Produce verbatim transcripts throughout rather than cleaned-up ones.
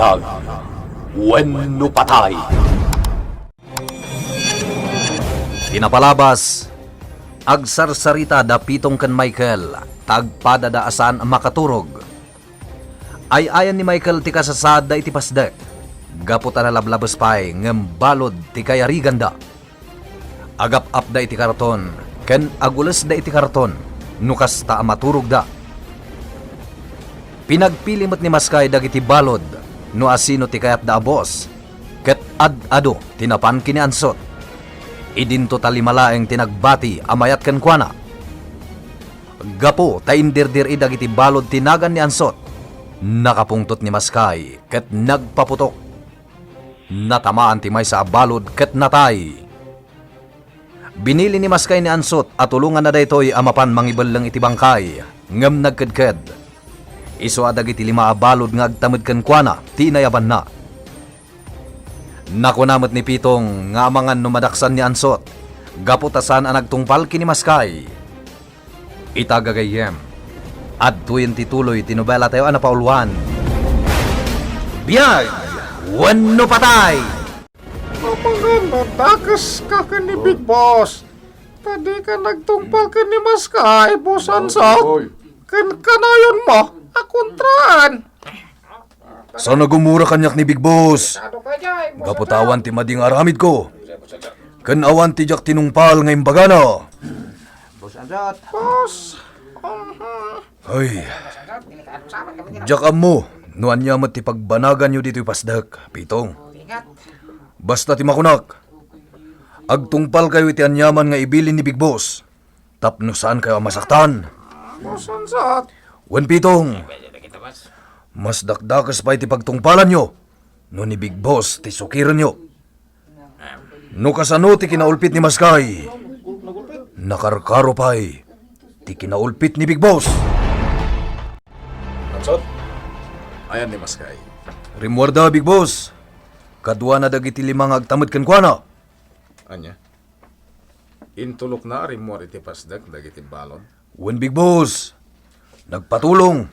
Tag wenno patay. Ti napalabas, agsarsarita da Pitong ken Michael, ta agpadada a saan a makaturog. Ay-ayan ni Michael ti kasasaadda iti pasdek, gapu ta nalablabes pay ngem balud ti kayariganda. Agap-apda iti karton ken agulesda iti karton no kasta a maturogda. Pinagpili met ni Maskay dagiti balud no asino ti kayatda a boss, ket ad-adu ti napan ken ni Ansot. Idinto ta lima laeng ti nagbati a mayat kenkuana. Gapu ta indirdir-i dagiti balud ti nagan ni Ansot, nakapungtot ni Maskay ket nagpaputok. Natamaan ti maysa a balud ket natay. Binili ni Maskay ni Ansot a tulonganna daytoy a mapan mangibelleng iti bangkay, ngem nagkedked. Isu a dagiti lima a balud nga agtamed kenkuana ti inayabanna. Nakuna met ni Pitong nga amangan no madaksan ni Ansot, gapu ta saan a nagtungpal ken ni Maskay. Ita, gagayyem, adtoyen ti tuloy ti nobelatayo a napauluan. Biag wenno patay! Amangan no dakeska ken ni Big Boss, ta dika nagtungpal ken ni Maskay, Boss Ansot. Ken kanayonmo a kontraan. Saan a gumura kaniak ni Big Boss. Gapu ta awan ti madi nga aramidko. Ken awan ti diak tinungpal nga imbagana. Boss Ansot. Boss. Ay. Diak ammo no ania met ti pagbanaganyo ditoy pasdek, Pitong. Basta ti makunak, agtungpalkayo iti aniaman nga ibilin ni Big Boss. Tapno saankayo a masaktan. Boss Ansot. Wen Pitong, mas dakdakes pay ti pagtungpalanyo no ni Big Boss ti sukirenyo. No kasano ti kinaulpit ni Maskay, nakarkaro pay ti kinaulpit ni Big Boss. Ansot, ayan ni Maskay? Rimmuarda, Big Boss. Kaduana dagiti lima nga agtamed kenkuana. Ania? Intulokna a rimmuar iti pasdek dagiti balud? Wen, Big Boss. Nagpatulong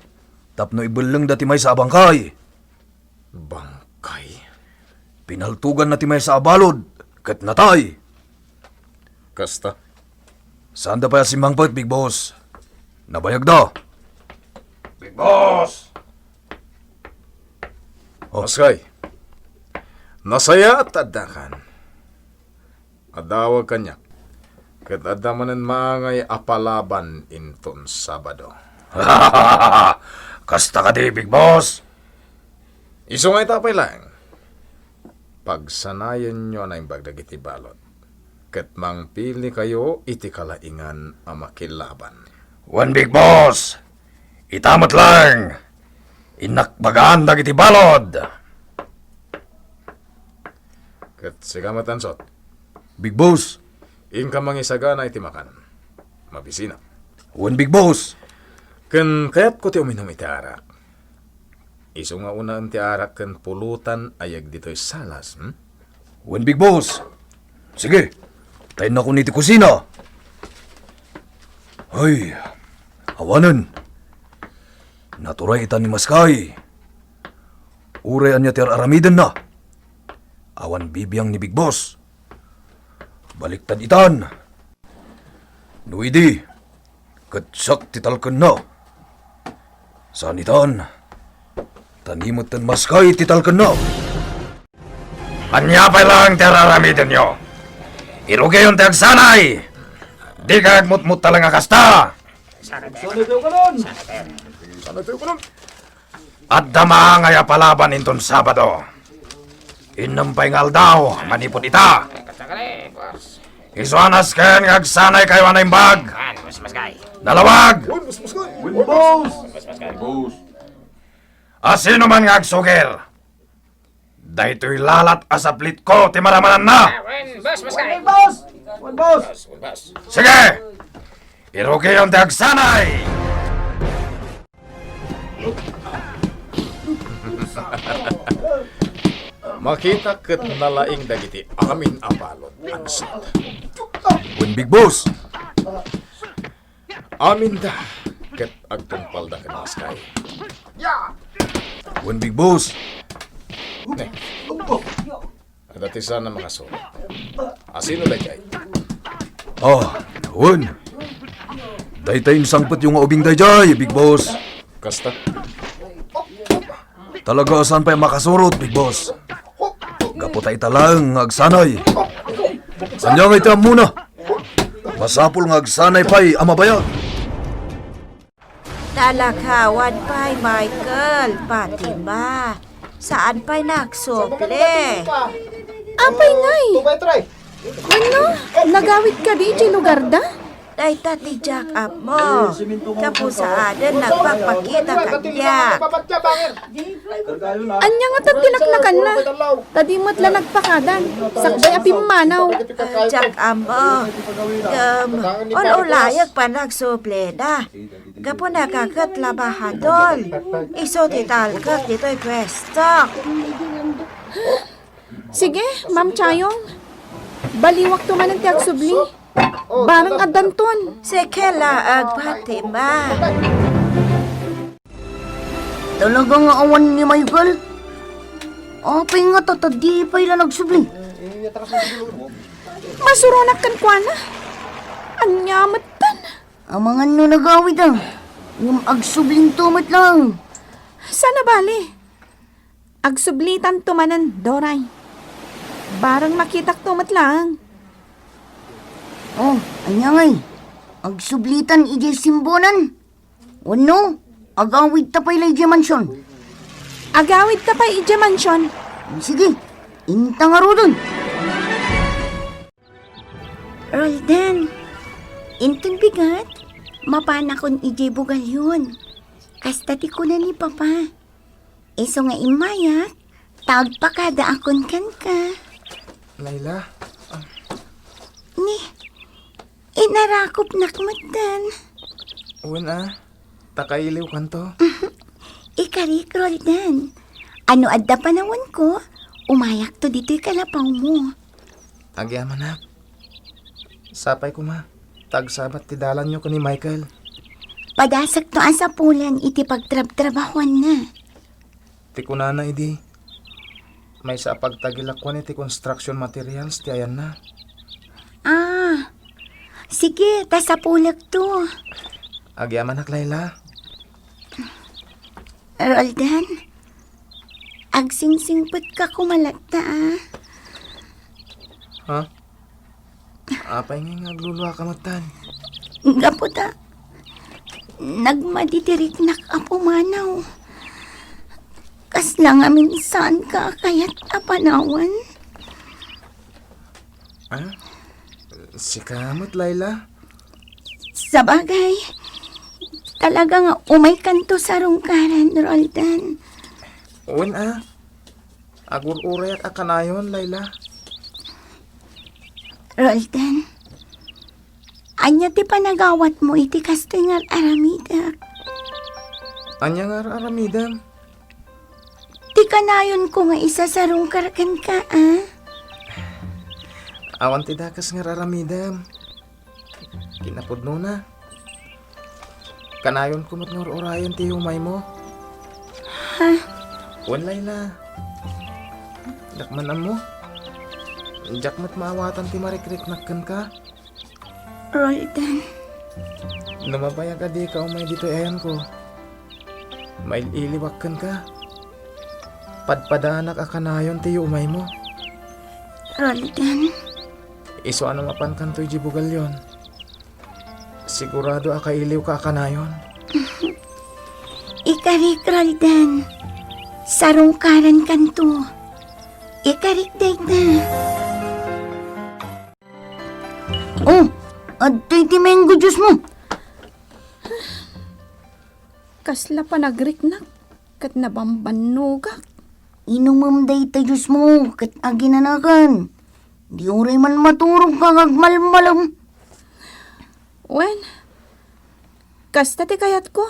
tapno ibellengda ti maysa a bangkay. Bangkay? Pinaltoganna ti maysa a balud ket natay. Kasta? Saanda pay a simmangpet, Big Boss. Nabayagda. Big Boss! Oh. Maskay, nasayaat ta addakan. Adawag kaniak, ket adda manen maangay a palaban inton Sabado. Kasta kadi, Big Boss? Isu nga ita pay laeng, pagsanayenyo a naimbag dagiti balud, ket mangpilikayo iti kalaingan a makilaban. Wen, Big Boss, ita met laeng, innak bagaan dagiti balud. Ket sika met, Ansot. Big Boss. Inka mangisagana iti makan. Mabisinak. Wen, Big Boss. Ken kayatko ti uminum iti arak. Isu nga unaem ti arak ken pulutan a yeg ditoy salas, hmm? Wen, Big Boss. Sige, ta innakon iti kusina. Ay, awanen. Naturay ita ni Maskay. Uray ania ti ar-aramidenna, awan bibiang ni Big Boss. Baliktad itan. No idi, ket siak ti talkenna. Saan itan, ta ni metten Maskay ti talkenna. Ania pay laeng ti ar-aramidenyo? Irugiyon ti agsanay! Dika agmutmutta laeng a kasta! Adda maangay a palaban inton Sabado. Innem pay nga aldaw manipud ita. Isu a nasken nga agsanaykayo a naimbag. Nalawag! Wen, boss! Asino man nga agsugir, daytoy lalat a saplitko ti maramananna. Wen, boss, boss! Wen, boss! Sige! Irugiyon ti agsanay! Makita ket nalaing dagiti amin a balud, Ansot. Wen, Big Boss! Aminda ket agtungpalda ken Maskay. Wen, Big Boss! Adda ti saan a makasurot. Asino daydiay? Ah, wen. Dayta insangpetyo nga ubing daydiay, Big Boss. Kasta? Talaga a saan pay a makasurot, Big Boss. Gapu ta ita laeng nga agsanay. Ania ngay ti ammona? Masapul nga agsanay pay a mabayag. Talakawan pay, Michael, Fatima. Saan pay nagsubli? Apay ngay? Wenno, nagawid kadi idiay lugarda? Dayta ti Jack Up mo. Gapu saanen nagpakpakita kaniak. Ania ngata ti naknakanna? Ta di met la nagpakadan. Sakbay a pimmanaw. Ah, Jack Up mo. Ngem, ul-ulayek pay nagsublina. Gapu nagkaket labahadol. Isu ti talkek ditoy pwesto. Sige, Ma'am Chayong. Baliwakto manen ti agsubli. Bareng addanton. Sige laeng, Fatima. Talaga nga awan ni Michael? Apay ngata ta di pay la nagsubli? Masuronak kenkuana. Ania metten? Amangan no nagawid a. Ngem agsublinto met laeng. Saan a bale? Agsublitanto manen, Doray. Bareng makitakto met laeng. Oh, ania ngay? Agsublitan idiay simbonan? Wenno, agawidta pay la idiay mansion? Agawidta pay idiay mansion. Sige, inta ngaruden. Roldan, inton bigat, mapanakon idiay bugalyon. Kasta ti kuna ni Papa. Isu nga immayak, ta agpakadaakon kenka. Laila, ah. Ni, inarakopnak metten. Wen a, ta kailiwkanto. Ikarik, Roldan. No adda panawanko, umayakto ditoy kalapawmo. Agyamanak. Sapay koma, ta agsabat ti dalanyo ken ni Michael. Padasekto a sapulen iti pagtrabtrabahuanna. Ti kunana idi, maysa a pagtagilakuan iti construction materials ti ayanna. Ah, sige, ta sapulekto. Agyamanak, Laila. Roldan, agsingsingpetka koma latta, a. Ha? Apay ngay nga agluluaka metten? Gapu ta nagmadidiriknak a pumanaw. Kasla ngamin saanka a kayat a panawan. Ah? Sika met, Laila? Sabagay, talaga nga umaykanto sarungkaran, Roldan. Wen a, agur-urayak a kanayon, Laila. Roldan, ania ti panagawatmo iti kastoy nga ar-aramidek? Ania nga ar-aramidem? Ti kanayonko nga isasarungkar kenka, a? Awan ti dakes nga ar-aramidem. Kinapudnona, kanayonko met nga ur-urayen ti yumaymo. Ha? Wen, Laila. Diak man ammo. Diak met maawatan ti marikriknak kenka. Roldan. No mabayag a dika umay ditoy ayanko, mail-iliwak kenka. Padpadaanak a kanayon ti yumaymo. Roldan. Isu a no mapankanto idiay bugalyon, sigurado a kailiwka a kanayon. Ikarik, Roldan. Sarungkarankanto. Ikarik dayta. Oh, adtoy ti mango juice mo. Kasla panagriknak ket nabambannogak. Inumem dayta juice mo ket aginanakan. Di uray man maturogka nga agmalmalem. Wen, kasta ti kayatko.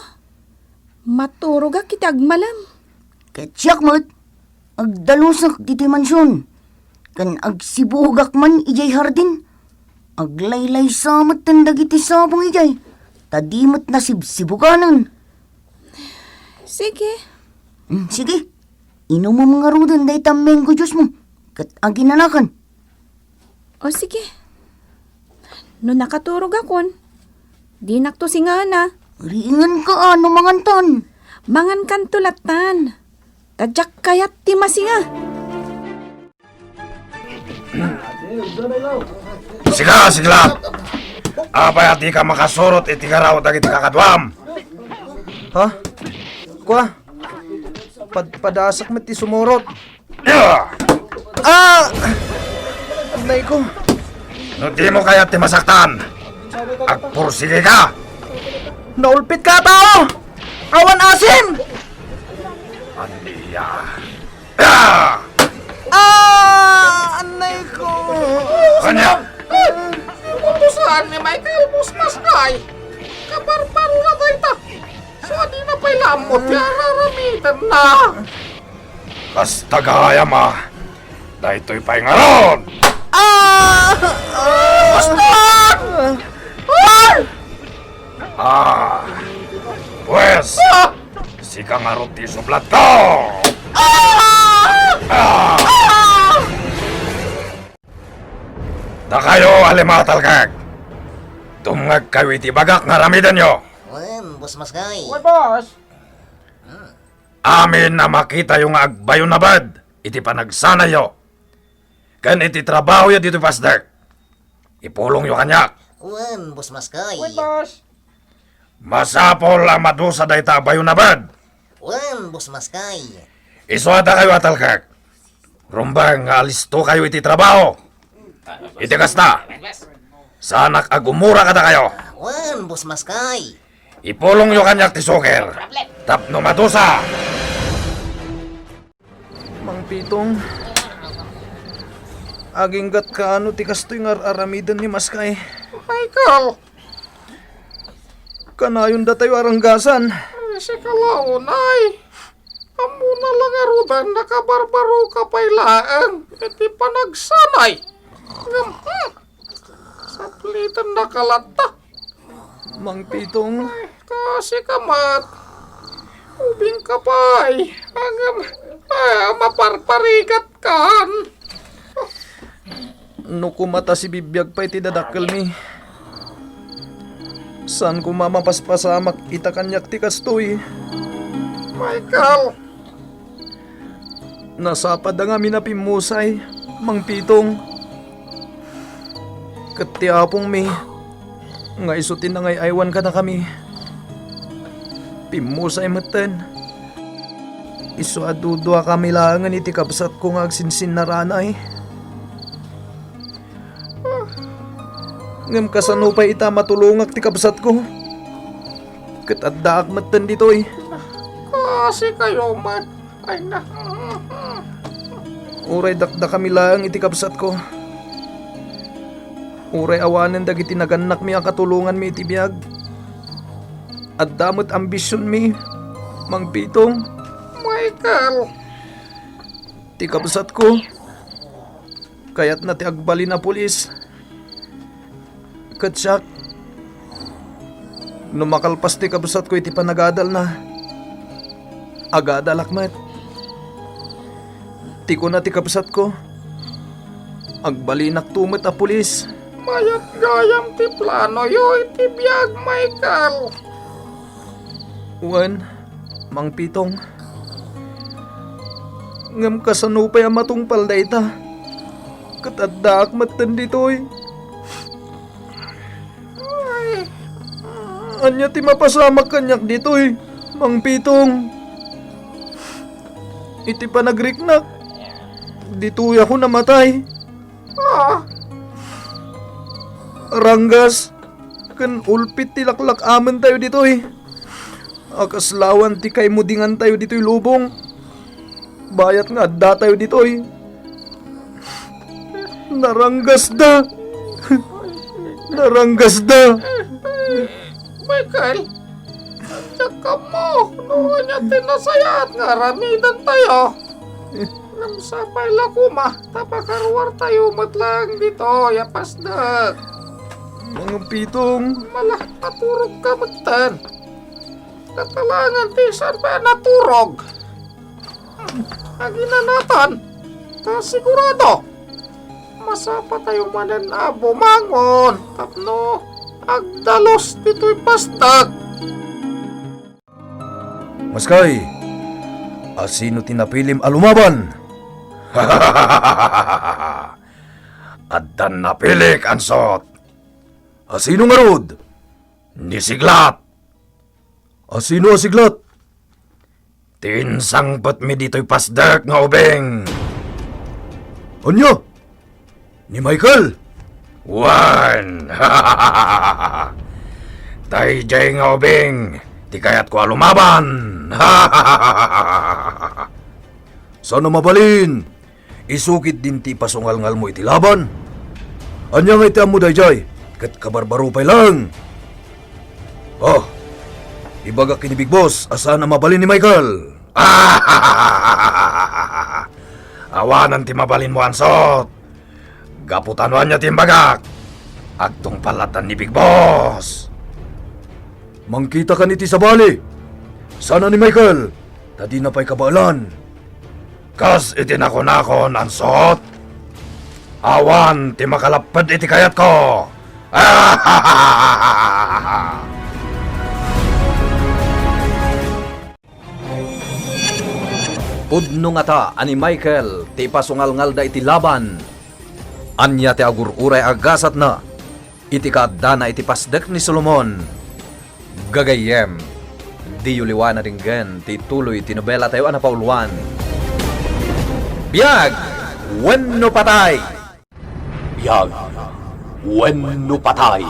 Maturogak iti agmalem. Ket siak met, agdalusak ditoy mansion, ken agsibugak man idiay hardin. Aglaylaysa metten dagiti sabong idiay, ta di met nasibsibuganen. Sige. Hmm, sige. Inumem ngaruden dayta menggo juice mo, ket aginanakan. O sige. No nakaturogakon, dinakto singana. Riinganka a no mangantan. Mangankanto lattan. Ta diak kayat ti masinga. Siga, sigla! Apay a dika makasurot iti garaw dagiti kakaduam? Ha? Kua? Pad-, padasak met ti sumurot. Ah! Ah! Anay ko. No dimo kayat ti masaktan, agpursigika. Naulpitka a tao! Awan asim! Ania? Ah! Ah! Anay ko! Ania? Utusan ni Michael Busmaskay. Kaparparona dayta. So, adina pay lammot ti araramidenna. Kasta gayam a daytoy pay ngarud! Ah! Basta! Ay! Ah! Pues, ah! Sika ngarud ti sublatko! Ah! Ah! Ah! Dakayo a lima a talkek, dumngegkayo iti ibagak nga aramidenyo. Wen, Boss Maskay. Wen, boss. Amin a makitayo nga agbayonabed iti panagsanayyo ken iti trabahoyo ditoy pasdek, ipulongyo kaniak. Wen, Boss Maskay. Wen, boss. Masapul a madusa dayta a bayonabed. Wen, Boss Maskay. Isu a dakayo a talkek, rumbeng nga alistokayo iti trabaho. Iti kasta, saanak a gumura kadakayo. Wen, Boss Maskay. Ipulongyo kaniak ti sukir tapno madusa. Mang Pitong, aginggatka no ti kastoy nga ar-aramiden ni Maskay. Michael! Kanayon datayo a ranggasan. Ay, sika la unay. Ammona la ngaruden a nakabarbaroka pay laeng iti panagsanay. Ngem, hmm, saplitennaka latta. Mang Pitong. Ay, kasika met. Ubingka pay. Ngem, ay, maparparikatkan. No koma ta sibibiag pay ti dadakkelmi, saan koma mapaspasamak ita kaniak ti kastoy. Michael! Nasapad a ngamin a pimmusay, Mang Pitong. Ket ti apongmi nga isu ti nangay-aywan kadakami. Pimmusay metten. Isu a duduakami laengen iti kabsatko nga agsinsinnaranay. Ngem kasano pay ita a matulongak ti kabsatko? Ket addaak metten ditoy. Kasikayo met. Ay na. Uray dakdakami laeng iti kabsatko. Uray awanen dagiti nagannakmi a katulonganmi iti biag. Adda met ambisionmi, Mang Pitong. Michael. Ti kabsatko, kayatna ti agbalin a pulis. Ket siak, no makalpas ti kabsatko iti panagadalna, agadalak met. Ti kuna ti kabsatko, agbalinakto met a pulis. Mayat gayam ti planoyo iti biag, Michael. Wen, Mang Pitong. Ngem kasano pay a matungpal dayta? Ket addaak metten ditoy. Ania ti mapasamak kaniak ditoy, Mang Pitong? Iti panagriknak, ditoyakon a matay. Ah. Ranggas ken ulpit ti laklak-amentayo ditoy. A kas lawan ti kaimudingantayo ditoy lubong. Bayat nga addatayo ditoy. Naranggasda. Naranggasda. Michael, diak ammo no ania ti nasayaat nga aramidantayo. Ngem sapay la koma ta pakaruartayo met laeng ditoy a pasdek. Mang Pitong. Mala, naturogka metten. Katalangan ti saan pay a naturog. Aginanatan, ta sigurado, masapatayo manen a bumangon tapno agdalus ditoy pastak. Maskay, asino ti napilim a lumaban? Addan napilik, ansot. Asino ngarud? Ni Siglat. Asino a Siglat? Ti insangpetmi ditoy pasdek nga ubing. Ania? Ni Michael? Wen! Daydiay nga ubing ti kayatko a lumaban. Saan a mabalin? Isu ketdin ti ipasungalngalmo iti laban? Ania nga iti ammo daydiay? Ket kabarbaro pay laeng. Oh, ibagak ken ni Big Boss a saan a mabalin ni Michael. Awanen ti mabalinmo, ansot. Gapu ta no ania ti imbagak, agtungpal lattan ni Big Boss. Mangkitakan iti sabali. Saan a ni Michael, ta dina pay kabaelan. Kas iti nakunakon, ansot, awan ti makalapped iti kayatko. Pudno ngata a ni Michael ti ipasungalngalda iti laban. Ania ti agur-uray a gasatna iti kaaddana iti pasdek ni Solomon? Gagayyem, diyo liwan a denggen ti tuloy ti nobelatayo a napauluan, Biag wenno Patay! Biag wenno Patay!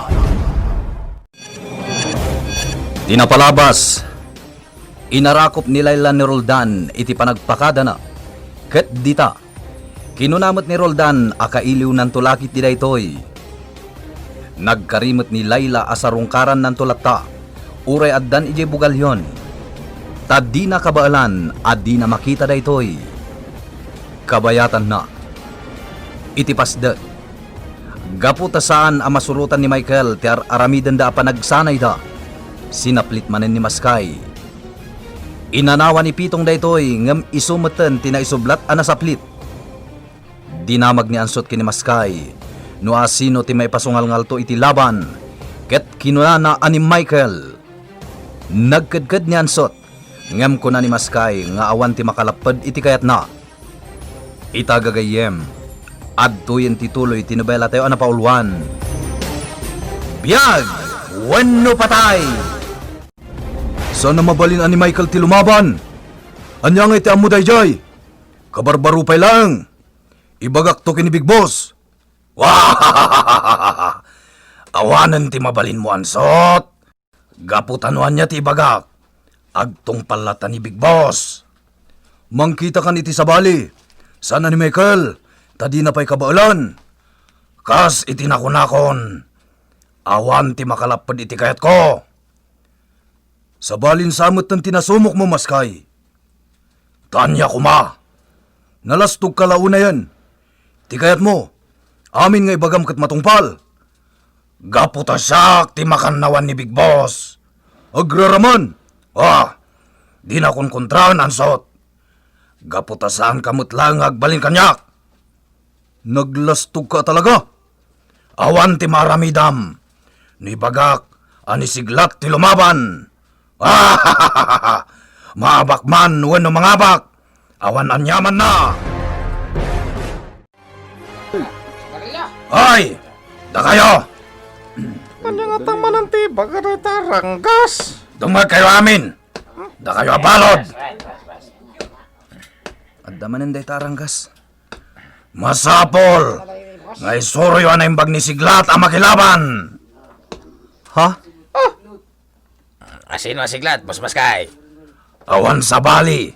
Ti napalabas, inarakop ni Laila ni Roldan iti panagpakadana, ket dita, kinuna met ni Roldan a kailiwnanto la ketdi daytoy. Nagkari met ni Laila a sarungkarannanto latta, uray addan idiay bugalyon, ta dina kabaelan a dina makita daytoy. Kabayatanna, iti pasdek, gapu ta saan a masurotan ni Michael ti ar-aramidenda a panagsanayda, sinaplit manen ni Maskay. Inanawa ni Pitong daytoy ngem isu metten ti naisublat a nasaplit. Dinamag ni Ansot ken ni Maskay no asino ti maipasungalngalto iti laban, ket kinunana a ni Michael. Nagkedked ni Ansot, ngem kuna ni Maskay nga awan ti makalapped iti kayatna. Ita gagayyem, adtoyen ti tuloy ti nobelatayo a napauluan. Biag wenno patay! Saan a mabalin a ni Michael ti lumaban? Ania nga iti ammo daydiay? Kabarbaro pay laeng. Ibagakto ken ni Big Boss. Awanen ti mabalinmo, Ansot. Gapu ta no ania ti ibagak, agtungpal latta ni Big Boss. Mangkitakan iti sabali, saan a ni Michael, ta dina pay kabaelan. Kas iti nakunakon, awan ti makalapped iti kayatko. Sabalin sa metten ti nasumokmo, Maskay. Ta ania koma? Nalastogka la unayen. Ti kayatmo, amin nga ibagam ket matungpal. Gapu ta siak ti makannawan ni Big Boss. Agraraman! Ah, dinakon kontraen, Ansot. Gapu ta saanka met laeng nga agbalin kaniak. Naglastogka talaga. Awan ti maaramidam. No ibagak a ni Siglat ti lumaban. Maabak man wenno mangabak, awan aniamanna. Ay! Dakayo! Ania ngata manen ti ibaga dayta a ranggas? Dumngegkayo amin! Dakayo a balod! Adda manen dayta a ranggas. Masapul nga isuroyo a naimbag ni Siglat a makilaban. Ha? Asino a Siglat, Boss Maskay? Awan sabali,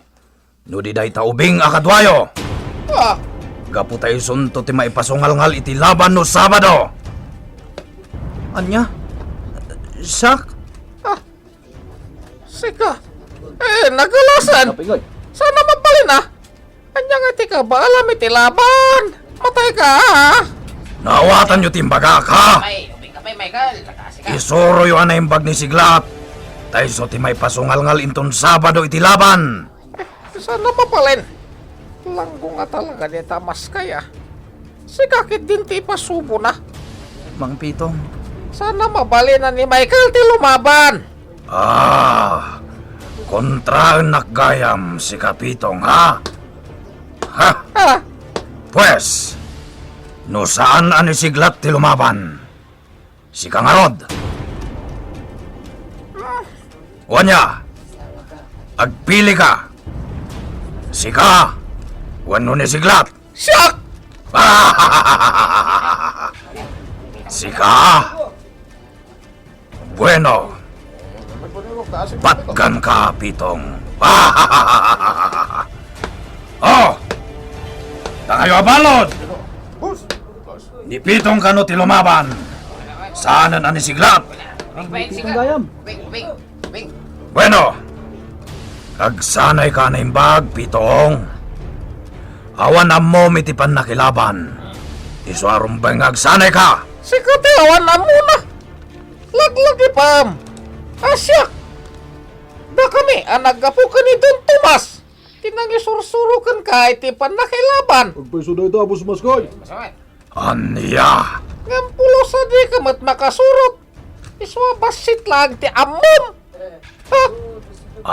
no di dayta ubing a kaduayo. Ah! Gapu ta isunto ti maipasungalngal iti laban no Sabado. Ania? Siak? Ah, sika. Eh, nagalasan. Saan a mabalin, ah? Ania nga ti kabaelam iti laban? Matayka, ah! Naawatanyo ti imbagak, ha? Ay, ubing ka pay, Michael. Nakasi ka. Isuroyo a naimbag ni Siglat. Ta isu ti maipasungalngal inton Sabado iti laban. Saan a mabalin? Langgo nga talaga dita, Maskay, a. Sika ketdin ti ipasubona. Mang Pitong. Saan a mabalin a ni Michael ti lumaban. Ah, kontraennak gayam, sika Pitong, ha? Ha? Ah. Pues, no saan a ni Siglat ti lumaban, sika ngarud. Wen ania, agpilika. Sika, wenno ni Siglat? Siak! Sika? Bueno, patganka, Pitong. Oh! Dakayo a balud! Ni Pitong kano ti lumaban? Saanen a ni Siglat? Pitong gayam. Bueno, agsanayka a naimbag, Pitong. Awan ammom iti pannakilaban. Isu a rumbeng nga agsanayka. Sika ti awan ammona. Laglagipam. A siak. Dakami a naggapu ken ni Don Tomas ti nangisursuro kenka iti pannakilaban. Agpayso dayta, Boss Maskay. Ania? Ngem pulos a dika met makasurot. Isu a bassit laeng ti ammom. Ha?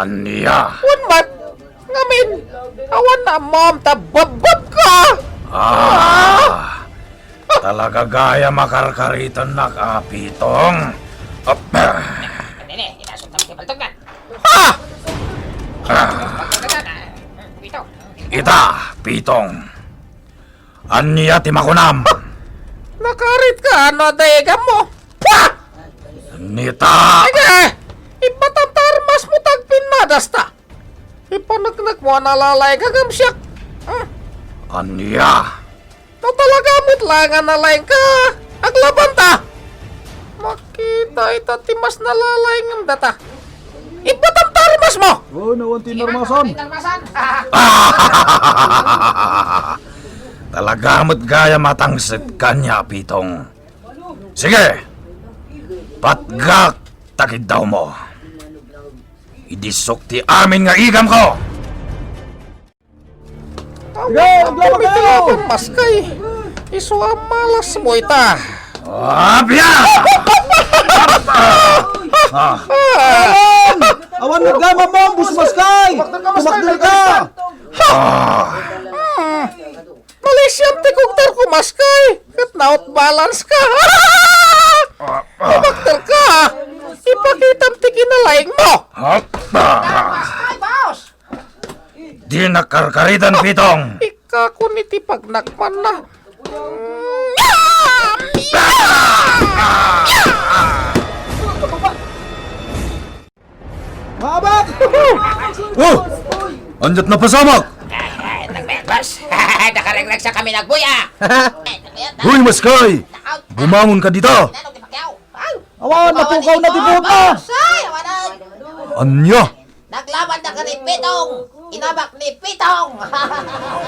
Ania? Wen met, ngamin, awan ammom ta babbabka. Ah, talaga gayam a karkaritennak, a Pitong. Ap- Nene, inasuktan ti baltog na. Ha? Ah. Baltog na, ah. Ito. Ita, Pitong. Ania ti makunam? Nakaritka no adda igammo. Pah! Nita! Age! Ipatam ta armasmo ta agpinnadasta. Ipaneknekmo a nalalaingka ngem siak. Hmm? Ania? No talaga met laeng a nalaingka, aglabanta. Makita ita ti mas nalalaing ngem data. Ipatam ta armasmo! Oh, nawan ti narmasan. Talaga met gayam a tangset kaniak, Pitong. Sige, patgak ta kiddawmo. Idissok ti amin nga igamko. Sige, awan aglaban kayo! Maskay. Isu a malasmo ita. Abya! Ah. Awan! Awan nga gama mo, Boss Maskay! Tumakder ka! Ah. Hmm. Malaysian ti kugtar ko, Maskay. Ket na-out balance ka. Tumakder ka. Ipakitam ti kinalaing mo. Ah. Ay, boss! Dinak karkaritan, Pitong. Ikakun iti pagnakmanna. Mabak! Oh! Andiat napasamak! Nagmegbas! Nakaregreg sa kami nagbuya! Hoy, Maskay! Bumangon ka dita! Awan, napukaw na ti buot na! Ay, awan na! Anya? Naglaban da ka ni Pitong! Inabak ni Pitong!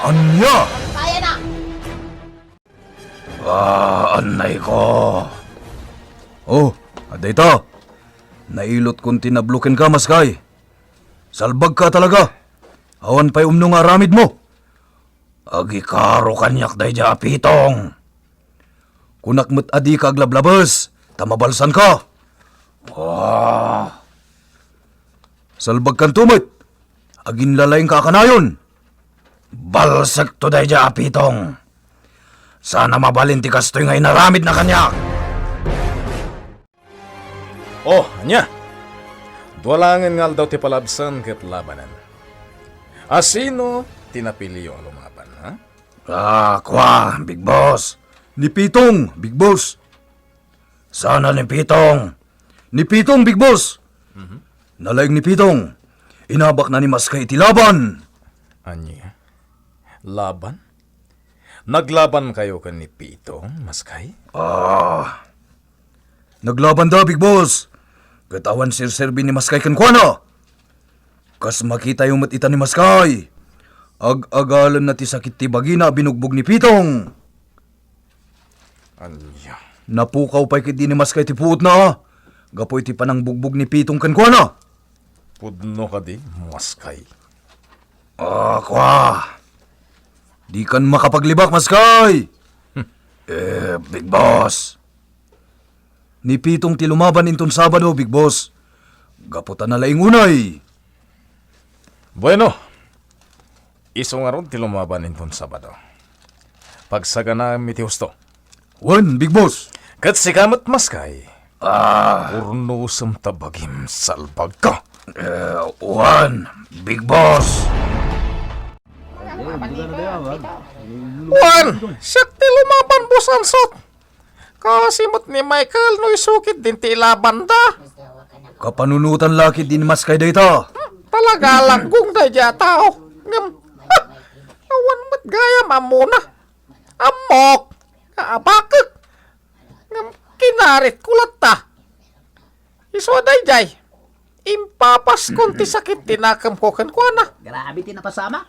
Anya? Kaya na! Ah, annay ko. Oh, adda ita. Nailotkon ti nablo kenka, Maskay. Salbagka talaga. Awan pay umno nga aramidmo. Agikaro kaniak daydiay a Pitong. Kunak met a dika aglablabes, ta mabalsanka. Ah. Salbagkanto met. Aginlalaingka a kanayon. Balsekto daydiay a Pitong. Saan a mabalin ti kastoy nga inaramidna kaniak. Oh, ania? Dua laengen nga aldaw ti palabsan ket labanen. Asino ti napiliyo a lumaban, ha? Ah, kua, Big Boss. Ni Pitong, Big Boss. Saan a ni Pitong? Ni Pitong, Big Boss! Mhm. Nalaing ni Pitong. Inabakna ni Maskay iti laban. Ania? Laban? Naglaban kayo ken ni Pitong, Maskay? Ah. Naglabanda, Big Boss. Ket awan serserbi ni Maskay kenkuana. Kas makitayo met ita ni Maskay. Ag-agalenna ti sakit ti bagina a binugbog ni Pitong. Ania? Napukaw pay ketdi ni Maskay ti puotna, a, gapu iti panangbugbog ni Pitong kenkuana. Pudno kadi, Maskay? Ah, kua. Dikan makapaglibak, Maskay! Eh, Big Boss. Ni Pitong ti lumaban inton Sabado, Big Boss. Gapu ta nalaing unay. Bueno, isu ngarud ti lumaban inton Sabado. Pagsaganaem iti husto. Wen, Big Boss. Ket sika met, Maskay. Ah. Urnosem ta bagim salbagka. Eh, wen, Big Boss. Wen, siak ti lumaban, Boss Ansot. Kaasi met ni Michael no isu ketdin ti ilabanda. Kapanunotan la ketdi ni Maskay dayta. Hmm, talaga a langgung daydiay a tao. Ngem, ha, awan met gayam ammona. Ammok nga abakek. Ngem kinaritko latta. Isu a daydiay, impapaskon ti sakit ti nakemko kenkuana. Grabe ti napasamak.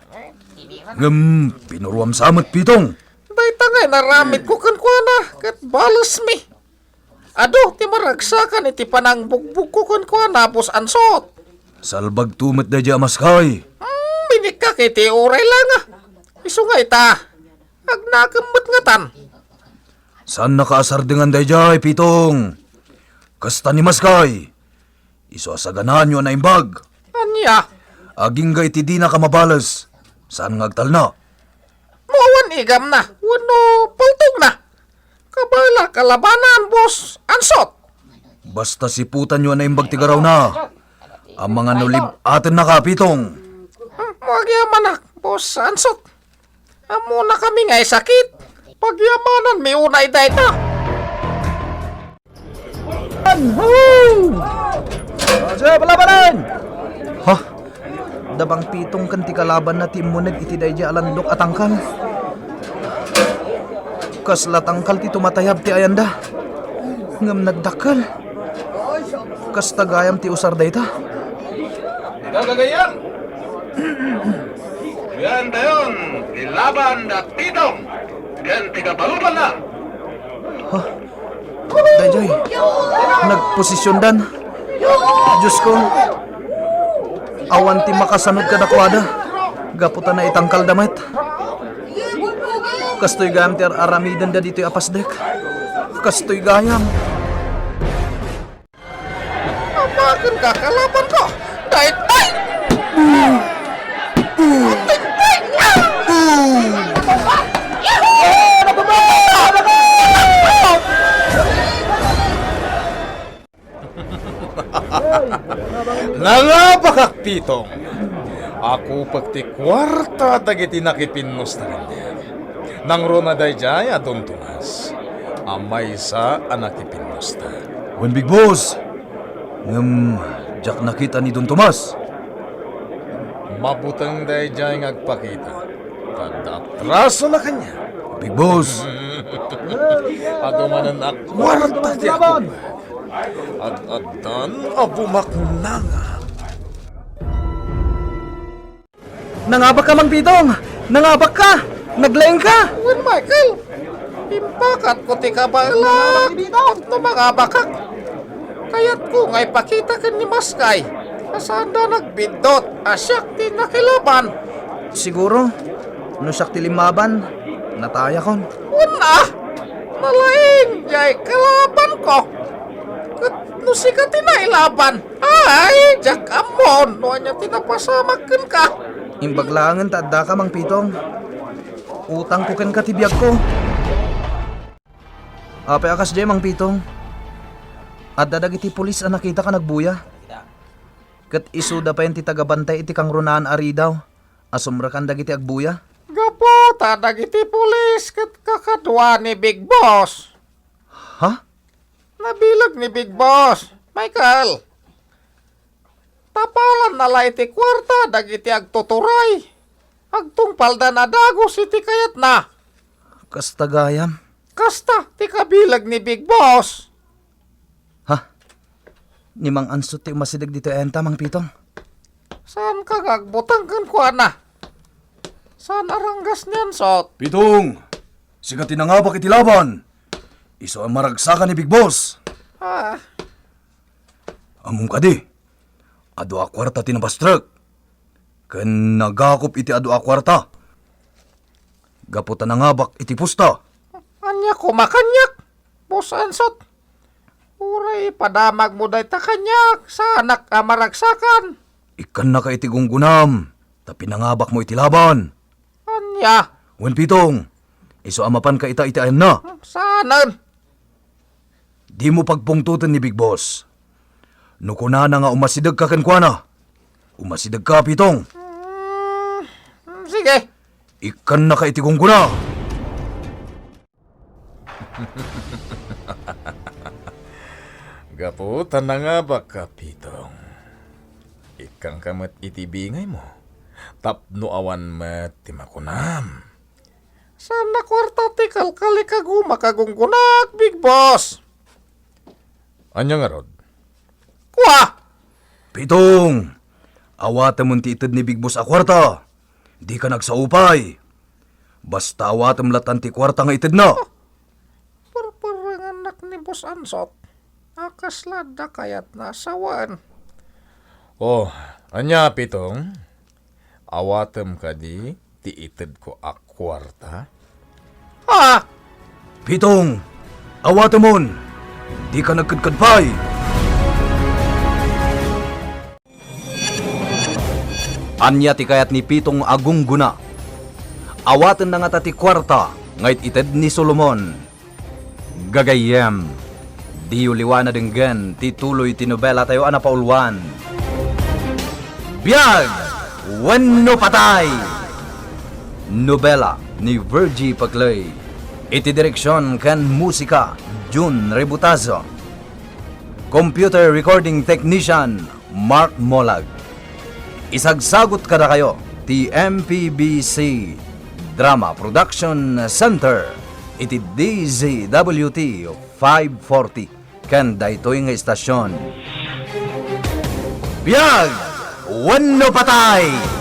Ngem pinuruam sa met, Pitong. Dayta nga inaramidko kenkuana ket balesmi. Adu ti maragsakan iti panangbugbogko kenkuana, Boss Ansot. Salbagto met daydiay a Maskay. Hmm, binikkak iti uray la nga. Isu nga ita, agnakem met ngatan. Saan nakaasardengan daydiay, Pitong. Kasta ni Maskay. Isu a saganaanyo a naimbag. Ania? Agingga iti dinaka mabales. Saan nga agtalna? Mo awan igamna wenno paltogna. Kabaelak a labanan, Boss Ansot. Basta siputanyo a naimbag ti garawna. Amangan no lib-atennaka, Pitong. Hmm, mo agyamanak, Boss Ansot. Ammona kami nga sakit. Pagyamananmi unay dayta. Jose, palabanan! Ha? Dabang Pitong ken ti kalabanna ti immuneg iti daydiay a landok a tangkal. Kasla tangkal ti tumatayab ti ayanda. Ngem nagdakkel. Kasta gayam ti usar dayta. Gagagayam! Yan dayon, ilaban da Pitong ken ti kapalupanna. Ha? Daydiay, nagposisiondan. Diosko, awan ti makasanud kadakuada. Gapu ta naitangkalda met. Kastoy gayam ti ar-aramidenda ditoy a pasdek. Kastoy gayam. Apakenka, kalabanko! Daytoy! Nangabakak, Pitong. Akupek ti kuarta dagiti nakipinnusta kaniak. Nangruna daydiay a Don Tomas a maysa a nakipinnusta. Wen, Big Boss. Ngem diak nakita ni Don Tomas. Mabuteng daydiay nga agpakita. Ta adda atrasona kaniak. Big Boss. Adu manen a kuarta ti akupek. Ad-addan a bumaknangak. Nangabakka, Mang Pitong! Nangabakka! Naglaingka! Wen, Michael, impakatko ti kabaelak tapno mangabakak. Kayatko nga ipakita ken ni Maskay a saanda nagbiddut a siak ti nakilaban. Siguro, no siak ti limmaban, natayakon. Wen a! Nalaing jay kalabanko. Ket no sika ti nailaban, ay, diak ammon no ania ti napasamak kenka. Imbag laengen ta addaka, Mang Pitong. Utangko kenka ti biagko. Apay a kasdiay, Mang Pitong? Adda dagiti pulis a nakitaka nagbuya. Ket isuda payen ti tagabantay iti kangrunaan a ridaw a sumrekan dagiti agbuya. Gapu ta dagiti pulis ket kakadua ni Big Boss. Ha? Nabileg ni Big Boss, Michael. Tapalanna la iti kuarta dagiti agtuturay. Agtungpaldan a dagus iti kayatna. Kasta gayam. Kasta ti kabileg ni Big Boss. Ha? Ni Mang Ansot ti umasideg ditoy ayanta, Mang Pitong? Saanka nga agbuteng kenkuana? Saan a ranggas ni Ansot? Pitong, sika ti nangabak iti laban. Isu a maragsakan ni Big Boss. Ah. Ammom kadi, adu a kuarta ti nabastrek. Ken nagakup iti adu a kuarta. gapu ta nangabak iti pusta. Ania koma kaniak, Boss Ansot? Uray ipadamagmo dayta kaniak, saanak a maragsakan. Ikkannaka iti gunggonam, ta pinangabakmo iti laban. Ania? Wen, Pitong, isu a mapanka ita iti ayanna. Saanen? Dimo pagpungtoten ni Big Boss. No kunana nga umasidegka kenkuana, umasidegka, Pitong. Mm, sige. Ikkannaka iti gunggona. Gapu ta nangabakka, Pitong, ikkanka met iti bingaymo tapno awan met ti makunam. Saan a kuarta ti kalkalikaguma ka gunggonak, Big Boss? Ania ngarud? Kua! Pitong! Awatemon ti ited ni Big Boss a kuarta. Dika nagsao pay. Basta awatem latan ti kuarta nga itedna. Parparangannak ni Boss Ansot. A, kasla adda kayatna a sawen. Oh, ania, Pitong? Awatem kadi ti itedko a kuarta? Ha? Pitong, awatemon! Dika nagkedked pay! Ania ti kayat ni Pitong a gunggona? Awatenna ngata ti kuarta nga it-ited ni Solomon? Gagayyem, diyo liwa na denggen ti tuloy ti nobelatayo a napauluan, Biag Wenno Patay! Nobela ni Virgie Paclay. Iti direksion ken musika, Jun Rebutazo. Computer recording technician, Mark Molag. Isagsagut kadakayo ti M P B C Drama Production Center iti D Z W T five forty ken daytoy nga istasyon. Biag Wenno Patay!